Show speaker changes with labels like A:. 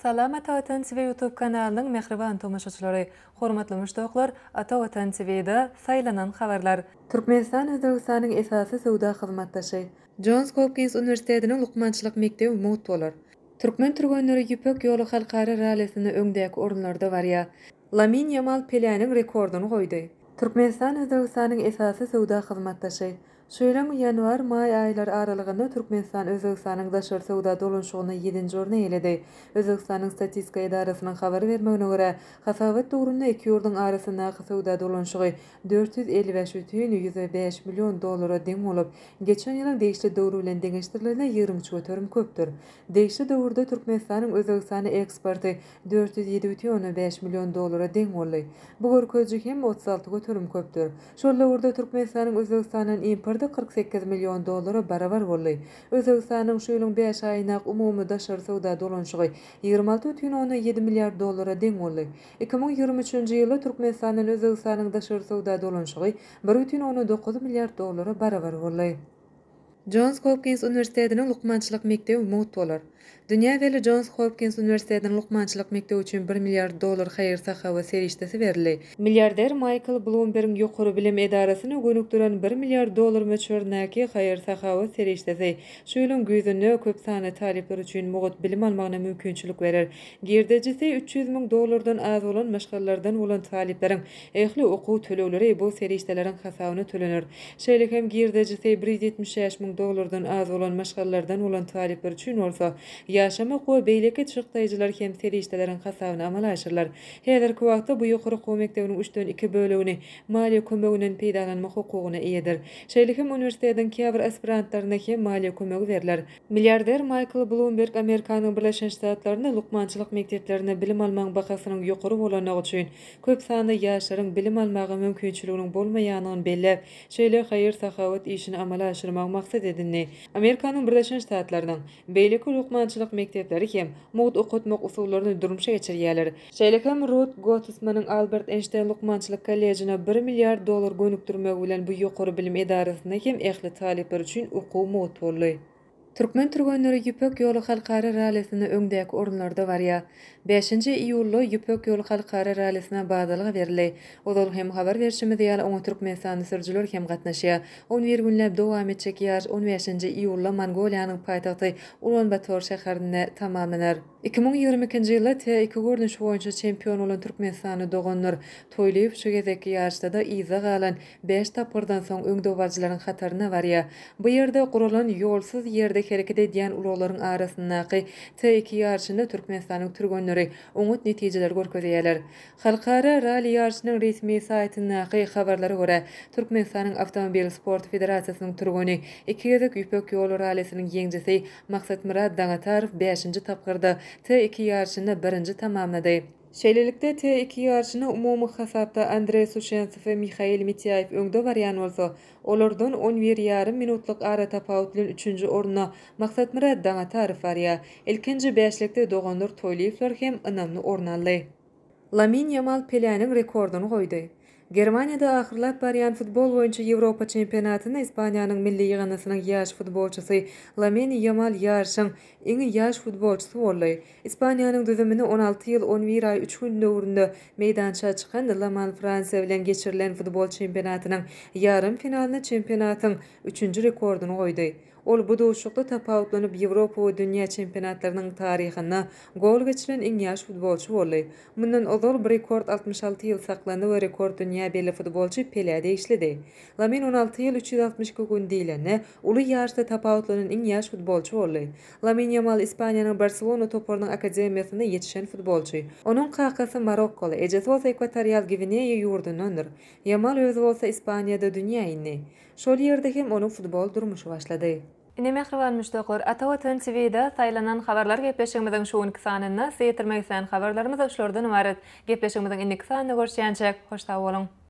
A: Salam Ata Watan TV YouTube kanalynyň mähriban tomaşaçylary! Hormatly muşdaklar, Ata Watan TV-da saýlanan habarlar. Türkmenistan Özbegistanyň esasy söwda hyzmatdaşy. Jons Hopkins uniwersitetiniň lukmançylyk mekdebi mugt bolar. Türkmen türgenleri Ýüpek ýoly halkara rallisinde öňdäki orunlarda barýar. Lamin Ýamal Peläniň rekordyny goýdy. Türkmenistan Özbegistanyň esasy söwda hyzmatdaşy. Şu ýylyň ýanwar, maý aýlary aralygynda Türkmenistan Özbegistanyň daşary söwda dolanyşygynda ýedinji orny eýeledi. Özbegistanyň statistika edarasynyň habar bermegine görä, hasabat döwründe iki ýurduň arasyndaky söwda dolanyşygy 455 bütin 105 million dollara deň bolup, geçen ýylyň degişli döwri bilen deňeşdirilende 23% köpdür. Degişli döwürde Türkmenistanyň Özbegistana eksporty 407 bütin ondan bäş million dollara deň boldy. Bu görkeziji hem 36% köpdür. Şol döwürde Türkmenistanyň Özbegistandan importy 48 million dollara barabar boldy. Özbegistanyň şu ýylyň bäş aýyndaky umumy daşary söwda dolanyşygy 26 bütin ondan ýedi milliard dollara deň boldy. 2023-nji ýylda Türkmenistandan Özbegistanyň daşary söwda dolanyşygy bir bütin ondan dokuz milliard dollara barabar boldy. Jons Hopkins uniwersitetiniň lukmançylyk mekdebi mugt bolar. Dünýä belli Jons Hopkins uniwersitetiniň lukmançylyk mekdebi üçin bir milliard dollar haýyr-sahawat serişdesi berildi. Milliarder Maýkl Blumbergiň ýokary bilim edarasyna gönükdiren bir milliard dollar möçberindäki haýyr-sahawat serişdesi şu ýylyň güýzünde köp sanly talyplar üçin mugt bilim almagyna mümkinçilik berer. Girdejisi 300 müň dollardan az bolan maşgalalardan bolan talyplaryň ähli okuw tölegleri bu serişdeleriň hasabyna tölener. Şeýle hem girdejisi 175 müň dollardan az bolan maşgalalardan bolan talyplar üçin bolsa, ýaşamak we beýleki çykdaýjylar hem serişdeleriň hasabyna amala aşyrylar. Häzirki wagtda bu ýokary okuw mekdebiniň üçden iki bölegini maliýe kömeginden peýdalanmak hukugyna eýedir. Şeýle hem uniwersitetiň käbir aspirantlaryna hem maliýe kömegi berler. Milliarder Maýkl Blumberg Amerikanyň Birleşen Ştatlarynda lukmançylyk mekdeplerinde bilim almagyň bahasynyň ýokary bolandygy üçin köp sanly ýaşlaryň bilim almaga mümkinçiliginiň bolmaýandygyny belläp, şeýle haýyr-sahawat işini amala aşyrmagy maksat edindi. Amerikanyň Birleşen Ştatlarynyň beýleki lukmançylyk mekdepleri hem mugt okatmak usullaryny durmuşa geçirýärler. Şeýle hem Rut Gottesmanyň Albert Eýnşteýn lukmançylyk kollejine bir milliard dollar gönükdirmegi bilen bu ýokary bilim edarasynda hem ähli talyplar üçin okuw mugt boldy. Türkmen türgenleri Ýüpek ýoly halkara rallisinde öňdäki orunlarda barýar. Bäşinji iýulda Ýüpek ýoly halkara rallisine badalga berildi. Ozal hem habar berşimiz ýaly, oňa türkmenistanly sürüjiler hem gatnaşýar. On bir günläp dowam etjek ýaryş on bäşinji iýulda Mongoliýanyň paýtagty Ulan-Bator şäherinde tamamlanar. 2022-nji ýylda T2 görnüşi boýunça çempion bolan türkmenistanly doganlar Toýlyýew şu gezekki ýaryşda-da yzda galan bäş tapgyrdan soň öňdebaryjylaryň hataryna barýar. Bu ýerde guralan ýolsuz ýerde hereket edýän ulaglaryň arasyndaky T2 ýaryşynda Türkmenistanyň türgenleri oňat netijeleri görkezýärler. Halkara ralli ýaryşynyň resmi saýtyndaky habarlara görä, Türkmenistanyň Awtomobil sporty federasiýasynyň türgeni, iki gezek Ýüpek ýoly rallisiniň ýeňjisi Maksatmyrat Daňatarow bäşinji tapgyrda T2 ýaryşynda birinji tamamlady. Şeýlelikde, T2 ýaryşynda umumy hasapda Andreý Suşensow we Mihail Mitýaýew öňde barýan bolsa, olardan on bir ýarym minutlyk aratapawut bilen üçünji orunda Maksatmyrat Daňatarow barýar. Ilkinji bäşlikde doganlar Toýlyýewler hem ynamly orun aldy. Lamin Ýamal Peläniň rekordyny goýdy. Germaniýada ahyrlap barýan futbol boýunça Ýewropa çempionatynda Ispaniýanyň milli ýygyndysynyň ýaş futbolçysy Lamin Ýamal ýaryşyň iň ýaş futbolçysy boldy. Ispaniýanyň düzüminde 16 ýyl 11 aý üç gün döwründe meýdança çykan Lamal Fransiýa bilen geçirilen futbol çempionatynyň ýarym finalynda çempionatyň üçünji rekordyny goýdy. Ol bu duşuşykda tapawutlanyp, Ýewropa we dünýä çempionatlarynyň taryhynda gol geçiren iň ýaş futbolçy boldy. Mundan ozal bu rekord 66 ýyl saklandy we rekord dünýä belli futbolçy Pelä degişlidi. Lamin 16 ýyl 362 gün diýlende, uly ýaşda tapawutlanan iň ýaş futbolçy boldy. Lamin Ýamal Ispaniýanyň Barselona toparynyň akademiýasynda ýetişen futbolçy. Onuň kakasy marokkaly, ejesi bolsa Ekwatorial Gwineýa ýurdundandyr. Ýamal özi bolsa Ispaniýada dünýä indi. Şol ýerde hem onuň futbol durmuşy başlady. Ine mähriban muşdaklar, Ata Watan TV-da saýlanan habarlar gepleşigimiziň şu günki sanynda size ýetirmek islän habarlarymyz şulardan ybarat. Gepleşigimiziň indiki sanynda görüşýänçäk, hoş sag boluň!